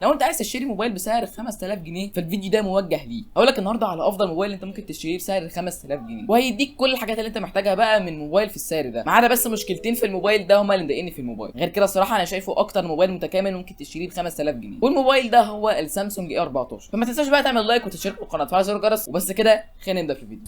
لو انت عايز تشتري موبايل بسعر 5000 جنيه فالفيديو ده موجه ليك. هقول لك النهارده على افضل موبايل انت ممكن تشتريه بسعر 5000 جنيه وهيديك كل الحاجات اللي انت محتاجها بقى من موبايل في السعر ده، ما عدا بس مشكلتين في الموبايل ده هما اللي مضايقني في الموبايل. غير كده الصراحة انا شايفه اكتر موبايل متكامل ممكن تشتريه ب 5000 جنيه، والموبايل ده هو السامسونج A14. فما تنساش بقى تعمل like وتشترك في القناة وتفعل زر الجرس، وبس كده خلينا نبدا في الفيديو.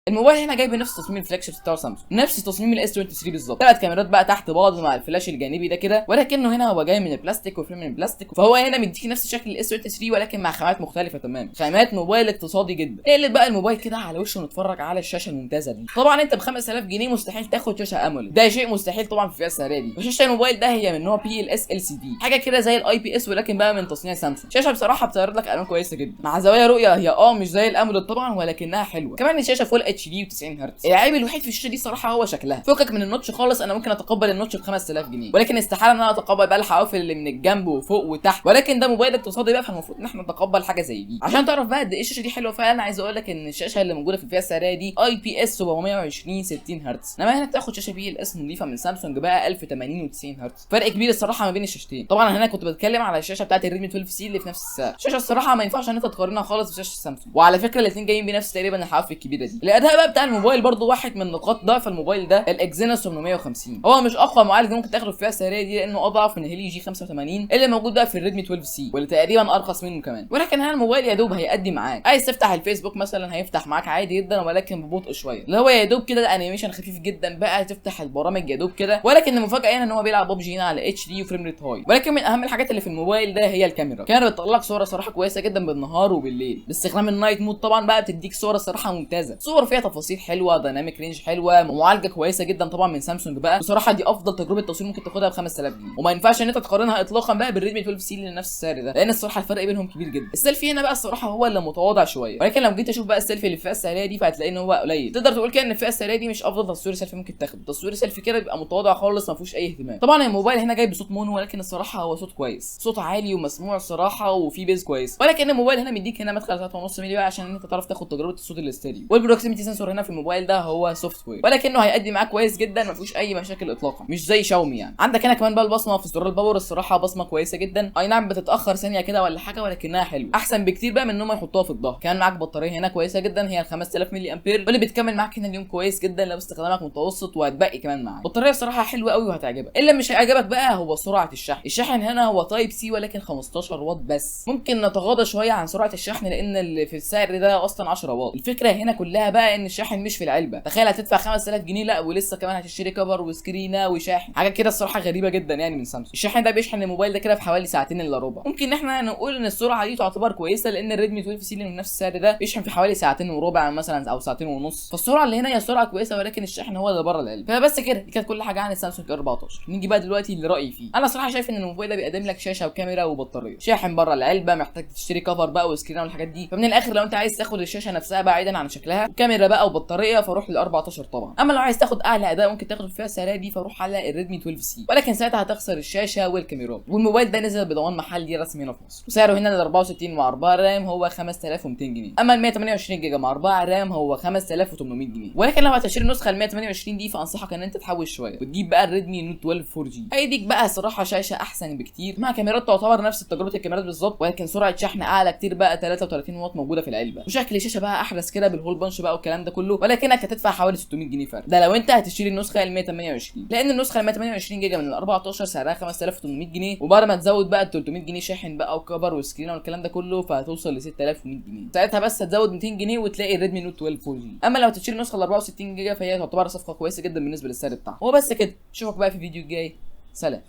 الموبايل هنا جاي بنفس تصميم ال flagship بتاع سامسونج، نفس تصميم ال S23 بالظبط، ثلاث كاميرات بقى تحت بعض مع الفلاش الجانبي ده كده، ولكنه هنا هو جاي من البلاستيك وال frame من البلاستيك، فهو هنا مديك نفس شكل ال S23 ولكن مع خامات مختلفة تماما، خامات موبايل اقتصادي جدا. اقلب بقى الموبايل كده على وشه ونتفرج على الشاشة الممتازة دي. طبعا انت ب 5000 جنيه مستحيل تاخد شاشة AMOLED، ده شيء مستحيل طبعا في الفئة السعرية دي. وشاشه الموبايل ده هي من نوع بي ال اس ال سي دي، حاجة كده زي ال IPS ولكن بقى من تصنيع سامسونج. شاشة بصراحة بتعرض لك الوان كويسة جدا مع زوايا رؤية هي مش زي ال AMOLED طبعا ولكنها حلوة. كمان الشاشة full HD و90 هرتز. العيب الوحيد في الشاشة دي صراحة هو شكلها، فكك من ال notch خالص، انا ممكن اتقبل ال notch ب 5000 جنيه ولكن استحالة ان انا اتقبل بقى الحواف اللي من الجنب وفوق وتحت، ولكن ده موبايل اقتصادي بقى فالمفروض ان احنا نتقبل حاجة زي دي. عشان تعرف بقى قد ايه الشاشة دي حلوة فعلا، عايز اقول لك ان الشاشة اللي موجودة في الفئة السعرية دي IPS 720 60 هرتز، انما هنا بتاخد شاشة PLS نظيفة من سامسونج بقى 1080 و90 هرتز. فرق كبير الصراحة ما بين الشاشتين. طبعا هنا كنت بتكلم على الشاشة بتاعت الريدمي 12C اللي في نفس السعر. الشاشة الصراحة ما ينفعش ان انت تقارنها خالص بشاشة سامسونج، وعلى فكرة الاثنين جايين بنفس تقريبا الحواف الكبيرة دي. الاداء بقى بتاع الموبايل برضو واحد من نقاط ضعف الموبايل ده ال Exynos 850. هو مش اقوى معالج ممكن تاخده في الفئة السعرية دي لانه اضعف من Helio G85 اللي موجود بقى في الريدمي 12C واللي تقريبا ارخص منه كمان، ولكن هنا الموبايل يا دوب هيأدي معاك. عايز تفتح الفيسبوك مثلا هيفتح معاك عادي جدا ولكن ببطء شوية، اللي هو يا دوب كده ال animation خفيف جدا بقى، تفتح البرامج يا دوب كده. ولكن المفاجاة هنا ان هو بيلعب ببجي هنا على HD و frame rate high. ولكن من اهم الحاجات اللي في الموبايل ده هي الكاميرا. الكاميرا بتطلع لك صوره صراحة كويسة جدا بالنهار وبالليل باستخدام ال night mode. طبعا بقى بتديك صوره صراحة ممتازة، صور فيها تفاصيل حلوة، dynamic range حلوة، معالجة كويسة جدا طبعا من سامسونج بقى. بصراحة دي افضل تجربه تصوير ممكن تاخدها ب 5000 جنيه، وما ينفعش ان انت تقارنها اطلاقا بقى بالريدمي 12C اللي نفس السعر ده، لان الصراحة الفرق بينهم كبير جدا. السيلفي هنا بقى الصراحة هو اللي متواضع شوية، ولكن لو جيت تشوف بقى السيلفي اللي في الفئة السعرية دي فهتلاقي ان هو قليل. تقدر تقول كده ان الفئة السعرية دي مش افضل تصوير سيلفي ممكن تاخده، تصوير سيلفي كده بيبقى متواضع خالص ما فيهوش اي اهتمام. طبعا الموبايل هنا جاي بصوت mono، ولكن الصراحة هو صوت كويس، صوت عالي ومسموع الصراحة وفي bass كويس. ولكن الموبايل هنا مديك هنا مدخل 3.5 مللي بقى عشان انت تعرف تاخد تجربه الصوت الاستيريو. وال proximity sensor هنا في الموبايل ده هو software، ولكنه هيأدي معاك كويس جدا ما فيهوش اي مشاكل اطلاقا، مش زي شاومي يعني. عندك هنا كمان بقى البصمة في زرار ال power، الصراحة بصمة كويسة جدا، اي نعم بتتاخر ثانية كده ولا حاجة ولكنها حلوة، احسن بكتير بقى من ان هم يحطوها في الظهر. كمان معاك بطارية هنا كويسة جدا، هي ال 5000 ملي امبير واللي بتكمل معاك هنا اليوم كويس جدا لو استخدامك متوسط، وهتبقي كمان معاك بطارية الصراحة حلوة قوي وهتعجبك. اللي مش هيعجبك بقى هو سرعة الشحن. الشاحن هنا هو Type C ولكن 15 واط بس، ممكن نتغاضى شوية عن سرعة الشحن لان اللي في السعر ده اصلا 10 واط. الفكرة هنا كلها بقى ان الشاحن مش في العلبة، تخيل هتدفع 5000 جنيه لا ولسه كمان هتشتري cover وسكرينه وشاحن، حاجة كده الصراحة غريبة جدا يعني من سامسونج. الشاحن ده بيشحن الموبايل ده كده في حوالي ساعتين الا ربع. ممكن ان احنا نقول ان السرعة دي تعتبر كويسة لان الريدمي 12C اللي من نفس السعر ده بيشحن في حوالي ساعتين وربع مثلا او ساعتين ونص، فالسرعه اللي هنا هي سرعة كويسة ولكن الشحن هو اللي بره العلبة. فبس كده دي كانت كل حاجة عن السامسونج 14. نيجي بقى دلوقتي لرايي فيه. انا صراحة شايف ان الموبايل ده بيقدم لك شاشة وكاميرا وبطاريه، شاحن بره العلبة، محتاج تشتري cover بقى وسكرينه والحاجات دي. فمن الاخر لو انت عايز تاخد الشاشة نفسها بعيدا عن شكلها وكاميرا بقى وبطاريه فروح لل 14 طبعا. اما لو عايز تاخد اعلى اداء ممكن تاخده في الفئة السعرية دي فروح على الريدمي 12C، ولكن ساعتها هتخسر الشاشة والكاميرات. والموبايل ده نزل بضمان محلي رسمي هنا في مصر، وسعره هنا ال 64 مع 4 RAM هو 5200 جنيه، اما ال 128 جيجا مع 4 RAM هو 5800 جنيه. ولكن لو هتشتري النسخة ال 128 دي فانصحك ان انت تحوش شوية وتجيب بقى الريدمي نوت 12 4G، هيديك بقى صراحة شاشة احسن بكتير مع كاميرات تعتبر نفس تجربه الكاميرات بالظبط، ولكن سرعة شحن اعلى كتير بقى 33 واط موجودة في العلبة، وشكل الشاشة بقى احدث كده بال hole punch بقى والكلام ده كله، ولكنك هتدفع حوالي 600 جنيه فرق ده لو انت هتشتري النسخة ال 128، لان النسخة ال 128 جيجا من ال 14 سعرها 5800 جنيه، وبعد ما تزود بقى 300 جنيه شاحن بقى و cover وسكرين والكلام ده كله فهتوصل ل 6100 جنيه. ساعتها بس هتزود 200 جنيه وتلاقي الريدمي نوت 12 4G. اما لو تشتري النسخة ال 64 جيجا فهي تعتبر صفقة كويسة جدا بالنسبة للسعر بتاعها. وبس كده، اشوفك بقى في الفيديو الجاي، سلام.